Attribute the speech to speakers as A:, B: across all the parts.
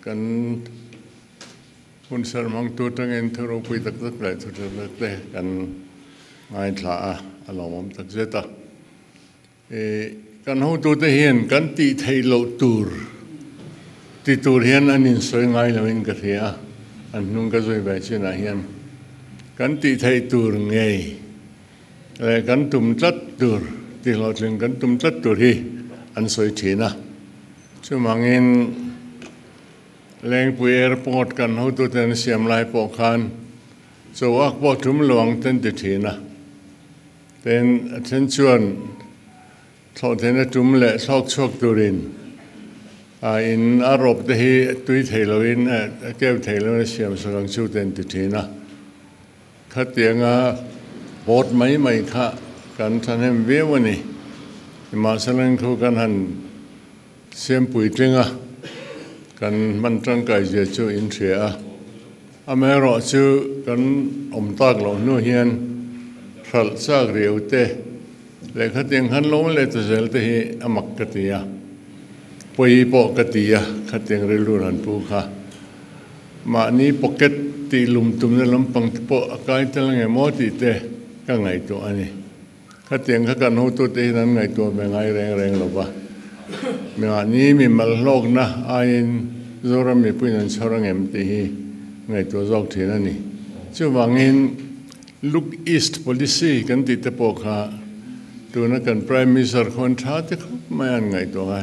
A: Kan hun ser hmangtu atangin thu ropui tak tak leh thu tha tak te kan ngaithla a, a lawmawm tak zet a. Kan hotute hian kan tih theih loh tur ti tur hian an insawi ngai loin ka hria a, an hnung ka zui ve chinah hian kan tih theih tur ngei leh kan tum tlat tur tih hlawhtling kan tum tlat tur hi an sawi thin a. Chuvangin Lengpui Airport kan hotute an siam lai pawh khan chauak pawh tum lo ang ten ti thin a. Tin, a then chuan thlawhtheihna tum leh thlawk chhuak turin a in a rawp te hi tui thei loin, a keu thei loin a siam sak ang chu te an ti thin a. Khatianga pawt mai mai kha kan thahnem viau a ni. Nimahsela khu kan han siam puitling a, kan hman tangkai zia chu in hria a. Amaherawhchu kan awm tak loh hnu hian hralh chak riau te leh khatiang khan lo leh ta zel te hi a mak ka ti a, pawi pawh ka ti a, khatiang rilru han pu kha mahni pocket tih lum tumna lampang te pawh a kai tel ange maw tih te ka ngaihtuah a ni. Khatiang kha kan hotute hian an ngaihtuah ve ngai reng reng lo va. Mahni mimal hlawkna aiin Zoram mipuiin an chhawr angem tih hi ngaihtuah zawk thin a ni. Chuvangin Look East Policy kan tih te pawh kha tuna kan Prime Minister khawn tha te khawp mai an ngaihtuah a.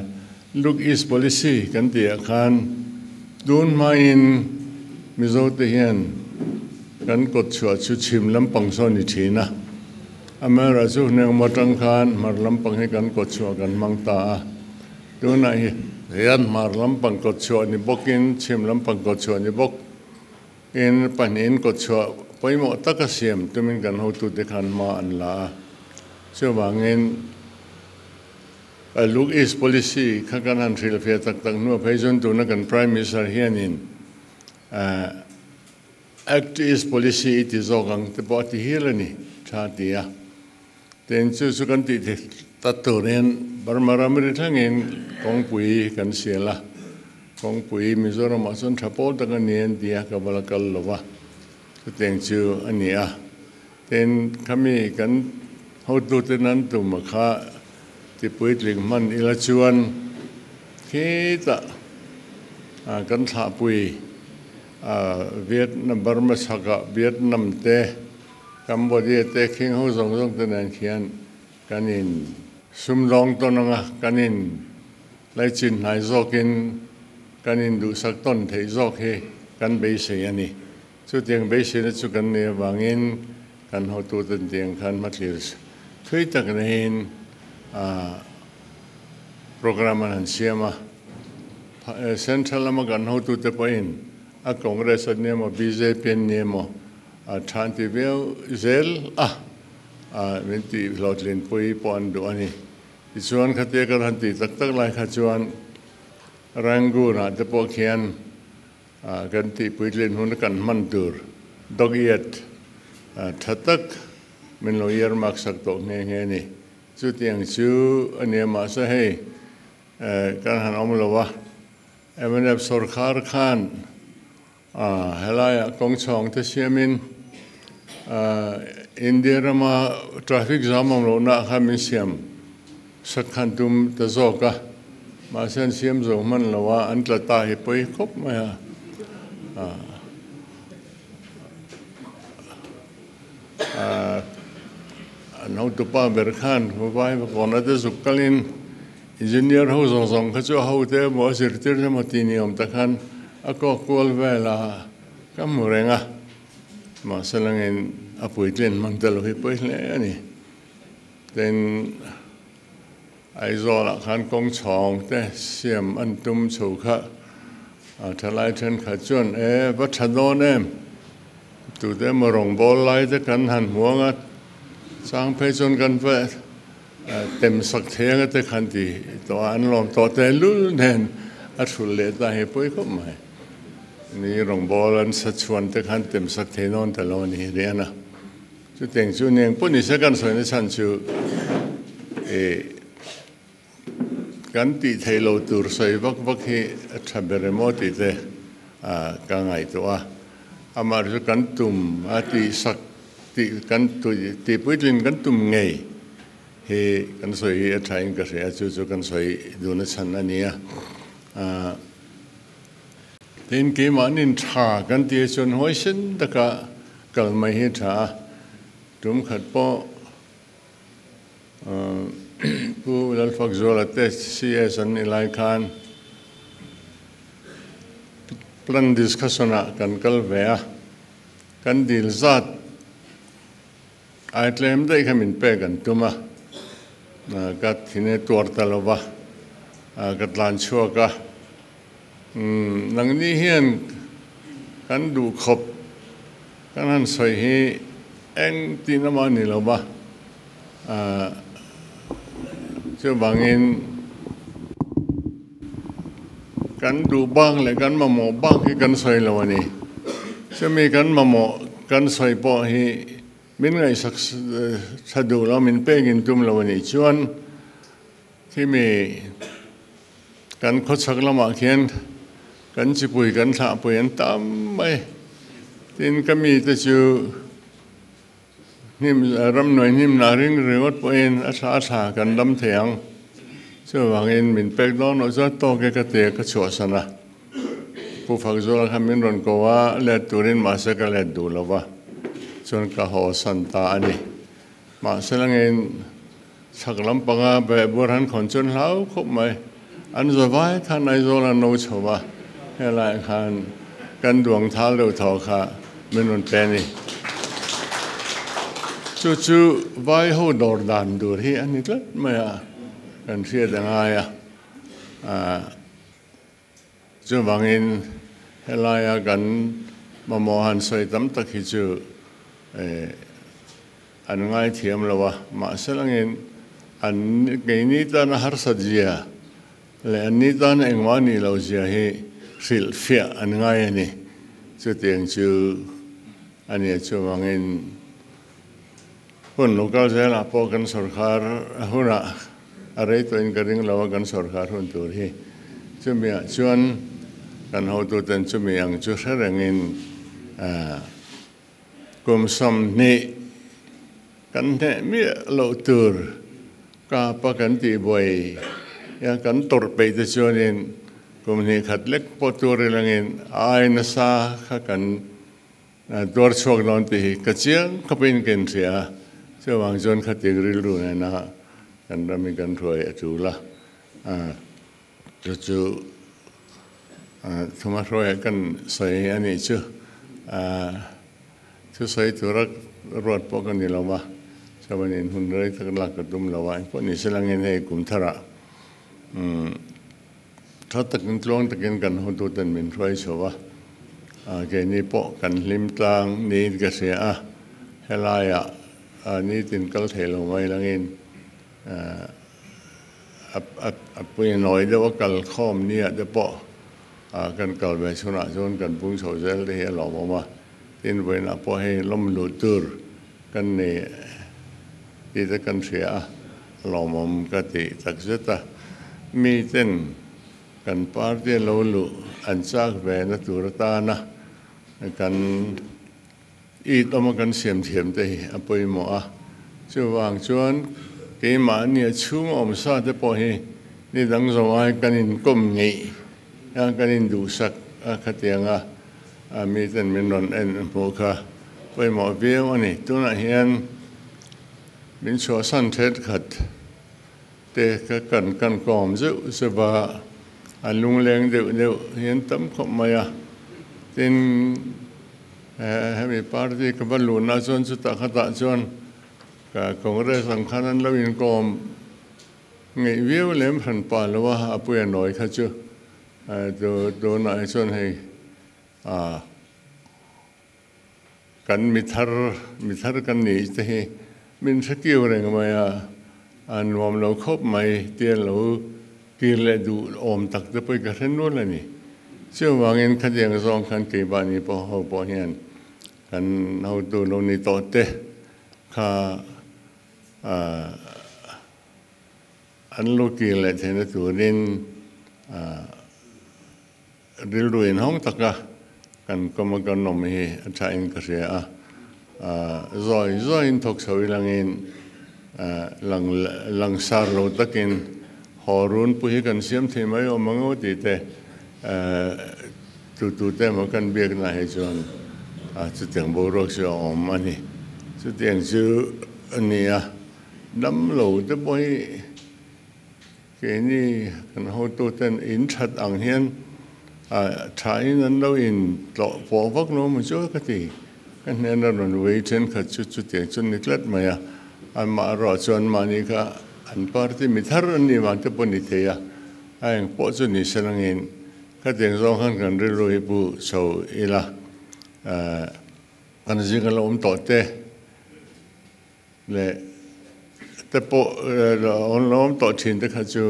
A: Look East Policy kan tih ah khan tun hmain Mizote hian kan kawt chhuah chu chhim lampang sawn ni thin a. Amaherawhchu hneng maw atang khan hmar lampang hi kan kawt chhuah kan hmang ta a. Tunah hian hmar lampang kawt chhuah ni bawkin chhim lampang kawt chhuah ni bawk in pahnihin kawt chhuah pawimawh taka siam tumin kan hotute khan hma an la a. Chuvangin Look East Policy kha kan han hrilhfiah tak tak hnuah phei chuan tuna kan Prime Minister hianin Act East Policy i ti zawk ang te pawh a ti hial a ni, tha a ti a. Tin, chu chu kan tih theih tak turin Burma ramri thlengin kawngpui kan sial a, kawngpui Mizoramah chuan tha pawl tak a ni an ti a, ka vala kal lo va, chutiang chu a ni a. Tin, khami kan hotute nan tuma kha ti puitling hman ila chuan khitah kan thlahpui Vietnam, Burma chhakah Vietnam te, Cambodia te khing ho zawng zawng te nen khian kan in sumdawng tawn ang a, kan in laichin hnai zawkin kan in duhsak tawn theih zawk hi kan beisei a ni. Chutiang beiseina chu kan nei avangin kan hotuten tiang khan hmathlir thui tak neiin programme an han siam a. Central lama kan hotute pawhin a Congress an ni emaw bjp an ni emaw a tha an ti viau zel a, min tih hlawhtlinpui pawh an duh a ni. Tichuan khatia kan han tih tak tak lai kha chuan Rangoon-ah te pawh khian Kan tih puitlin huna kan hman tur dog eared tha tak min lo earmark sak tawh nghe nghe a ni. Chutiang chu a nia mahse hei kan han awm lo a, mnf sawrkhar khan helaiah kawng chhawng te siamin India rama traffic jam awm lohna ah khan min siam sak khan tum ta zawk a, mahse an siam zo hman lo a, an tla ta hi pawi khawp mai a. An hotupa ber khan vai kawn ate zuk kalin engineer ho zawng zawng kha chu a hote emaw a zirtir emaw tih ni awm ta khan a kawk kual vel a, ka hmu reng a, mahse langin a puitlin hman ta lo hi pawi hle a ni. Tin, Aizawlah khan kawng chhawng te siam an tum chho kha thalai thenkhat chuan, E, va tha dawn em? Tute emaw rawngbâwl lai te kan han hmu ang a, chang phei chuan kan va tem sak thei ang a te khan ti tawh a, an lawm tawh tehlul nen a thulh leh ta hi pawi khawp mai. Ni rawngbâwl an sa chhuan te khan tem sak thei dawn ta lo a ni rian a. Chutiang chu neng pawh ni se kan sawina chhan chu i Kan tih theih loh tur sawi vak vak hi a tha ber em aw tih te ka ngaihtuah a. Amaherawhchu kan tum a tih sak tih kan tih puitlin kan tum ngei hi kan sawi hi a thain ka hria a, chu chu kan sawi duhna chhan a ni a. Tin, keimahnin tha kan tih chuan huaisen taka kal mai hi a tha a, tum khat pawh Pu Lalfakzuala te CS an nih lai khan plan discussion ah kan kal ve a, kan dil zat ai tlem daih kha min pek an tum a, ka thine tuar ta lo va, ka tlan chhuak a, nangni hian kan duhkhawp Kan han sawi hi eng tih na mah ni lo va, chuvangin kan duh bak leh kan mamawh bak hi kan sawi lo a ni. Chumi kan mamawh kan sawi pawh hi min ngaihsak tha duh lo, min pekin tum lo a nih chuan khimi Kan khawchhak lamah khian kan chipui kan thlahpui an tam mai. Tin, ka mite chu hnim ramnuai hnimna ring ringawt pawhin a thla a thla kan dam thei ang. Chuvangin min pek dawn loh chuan tawk e ka ti a, ka chhuahsan a. Pu Fakzuala kha min rawn ko a, let turin mahse ka let duh lo va, chuan ka haw san ta a ni. Mahse langin Chhak lampanga behbur han khawn chuan hlau khawp mai. An zawai khan Aizawl an lo chho va, helaiah khan kan duang thal deuh thaw kha min rawn pe a ni. Chu chu vai ho dawr dan tur hi a ni tlat mai a, kan hriat a ngai a. Chuvangin helaia kan mamawh han sawi tam tak hi chu an ngaithiam lo a, mahse langin an keini tana harsat zia leh anni tana engmah nih loh zia hi hrilhfiah an ngai a ni. Chutiang chu a nia chuvangin Hun lo kal zelah pawh kan sawrkar hunah a rei tawhin ka ring lo a, kan sawrkar hun tur hi chumiah chuan kan hotuten chumi ang chu hre rengin kum 20 kan hneh miah loh tur kapa kan tihbuai a kan tawrh peih te chuanin kum hnih khat lek pawh tur ilangin a ai nasa kha kan Tuar chhuak dawn tih hi ka chiang khawpin ka inhria a, chuvang chuan khatiang rilru nena kan ram hi kan hruai a tul a, chu chu thuma hruaiah kan sawi a nih chu. Thusawi tura ruat pawh ka ni lo va, chuanin hun rei tak lak ka tum lo a, engpawh ni se langin hei kum tharah Tha takin tluang takin kan hotuten min hruai chho a, keini pawh kan hlim tlang niin ka hria a, helaiah nitin kal thei lo mai langin a pui nawi deuh a kal khawm nia te pawh kan kal ve chhunah chuan kan pung chho zel te hi a lawmawm a, tin vawiinah pawh hei lawm luh tur kan nei tih te kan hria a. Lawmawm ka tih takzet a, miten kan party lo luh an chak ve na tur atana kan it awma kan siam thiam te hi a pawimawh a. Chuvang chuan keimahni a chhung awm sa te pawh hi ni dang zawng ai kan inkawm ngeih a, kan induhsak a khatiang a, miten min rawn en hmuh kha pawimawh viau a ni. Tunah hian. Min chhuahsan thenkhat te ka kan kan kawm zeuh zeuh a, an lungleng deuh deuh hi an tam khawp mai a. Tin, hemi party ka va luhna chuan chutah khatah chuan ka Congress ang khan an lo inkawm ngeih viau lem hran pah lo a, a puia nawi kha chu tunah hi chuan hei ah. Kan mi thar, mi thar kan nih te hi min hre kiu reng mai a, a nuam lo khawp mai tia lo kir leh duh awm tak te pawh hi ka hre nual a ni. Chuvangin khatiang zawng khan keimahni pawh ho pawh hian kan hotu lo ni tawh te kha an lo kir leh theihna turin rilru inhawng taka kan kawm a kan awm hi a thain ka hria a. Zawi zawiin thawk chho ilangin lang langsar lo takin haw run pui hi kan siam thei mai awm ang aw tih te tu tu te emaw kan biakna hi chuan chutiang boruak chu a awm a ni. Chutiang chu a ni a, dam lo te pawh hi Keini kan hotuten in that ang hian thain an lo in tlawh pawh vak lo maw chu ka ti. Ka hnena rawn vei thenkhat chu chutiang chu ni tlat mai a, anmah erawh chuan mahni kha an party mi thar an nih vang te pawh ni thei a, a eng pawh chu ni se langin khatiang zawng khan kan rilru hi pu chho ila kan zinga lo awm tawh te. Leh te pawh an lo awm tawh thin te kha chu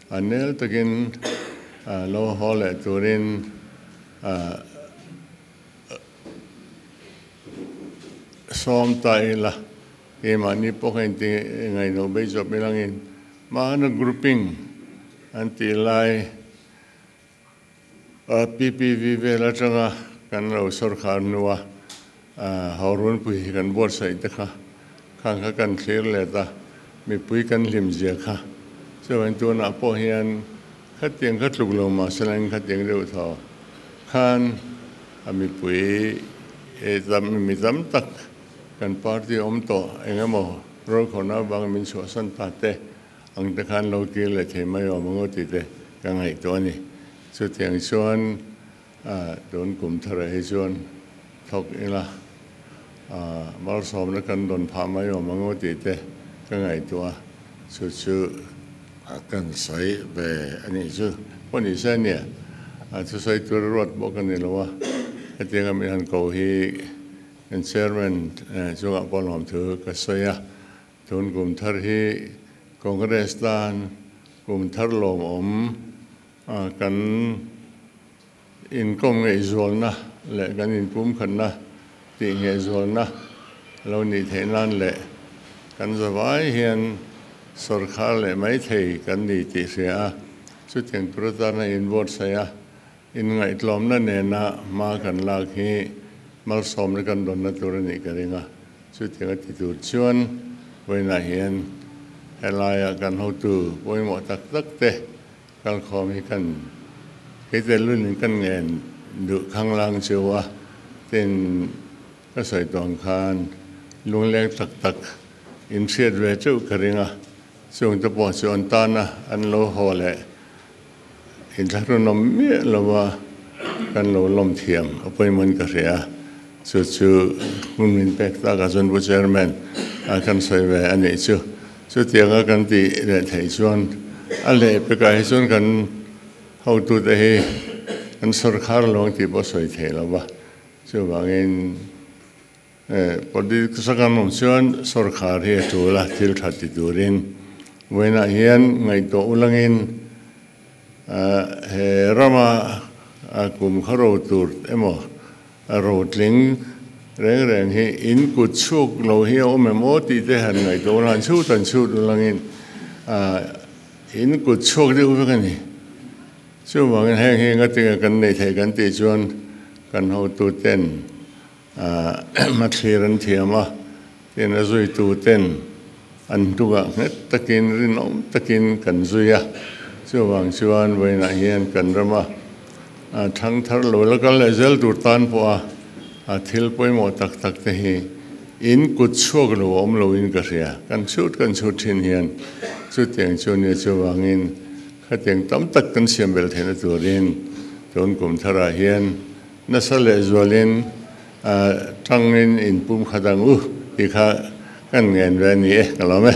A: a nel takin lo haw leh turin sawm ta ila, keimahni pawh kha inti ngaihno bei zawp ilangin mahna grouping an tih lai PPV vel atanga kan lo sawrkhar hnua Haurunpui hi kan buatsaih te kha khang kha kan thlir let a, mipui kan hlim zia kha. Chuan tunah pawh hian khatiang kha tluk lo mah se langin khatiang deuh thaw khan a mipui mi tam tak kan party awm tawh eng emaw rawlkhawrna avangin min chhuahsan ta te Ang te khan lo kir leh thei mai awm ang aw tih te ka ngaihtuah a ni. Chutiang chuan tun kum tharah hi chuan thawk ila malsawmna kan rawn phah mai awm ang aw tih te ka ngaihtuah a, chu chu kan sawi ve a nih chu. Pawh ni se nia, thusawi tur ruat pawh ka ni lo a, hetianga min han ko hi kan chairman chungah pawh lawmthu ka sawi a. Tun kum thar hi Congress tan kum thar lawmawm kan inkawm ngaihzualna leh kan inpumkhatna tih ngaihzualna lo nih theih nan leh kan zavai hian sawrkhar leh maithei kan ni tih hria a, chutiang tur atana inbuatsaih a inngaihtlawmna nena hma kan lak hi malsawmna kan rawnna tur a nih ka ring a. Chutiang a ti tur chuan vawiinah hian helaia kan hotu pawimawh tak tak te kalkhawm hi kan keite lunin kan ngen duh khanglang cheu a, tin ka sawi tawh ang khan lungleng tak tak in hriat ve teuh ka ring a, chung te pawh chu an tana an lo haw leh Inthlahrunawm miah lova kan lo lawm thiam a pawimawhin ka hria a, chu chu hun min pek takah chuan Pu Chairman a kan sawi ve a nih chu. Chutianga kan tih leh theih chuan a leh pekah hi chuan kan hotute hi kan sawrkhar lo ang tih pawh sawi thei lo va, chuvangin Politics a kan awm chuan sawrkhar hi a tul a, thil tha ti turin vawiinah hian ngaihtuah ulangin he rama kum kha ro tur emaw ro tling reng reng hi in kut chhuk lo hi a awm em aw tih te han ngaihtuah ulang han chhut han chhut ulangin in kut chhuak deuh vek a ni. Chuvangin heng hi ngatinge kan neih theih kan tih chuan kan hotuten Hmathlir an thiam a, tin a zuituten an hnungah nghet takin rinawm takin kan zui a. Chuvang chuan vawiinah hian kan rama thangthar lo la kal leh zel tur tan pawha thil pawimawh tak tak te hi in kut chhuak lo a awm loin ka hria. Kan chhut kan chhut thin hian chutiang chu nia chuvangin khatiang tam tak kan siam belh theihna turin tun kum tharah hian Nasa lehzualin tangin inpum khat ang u tih kha kan ngen ve a ni e, ka lawm e.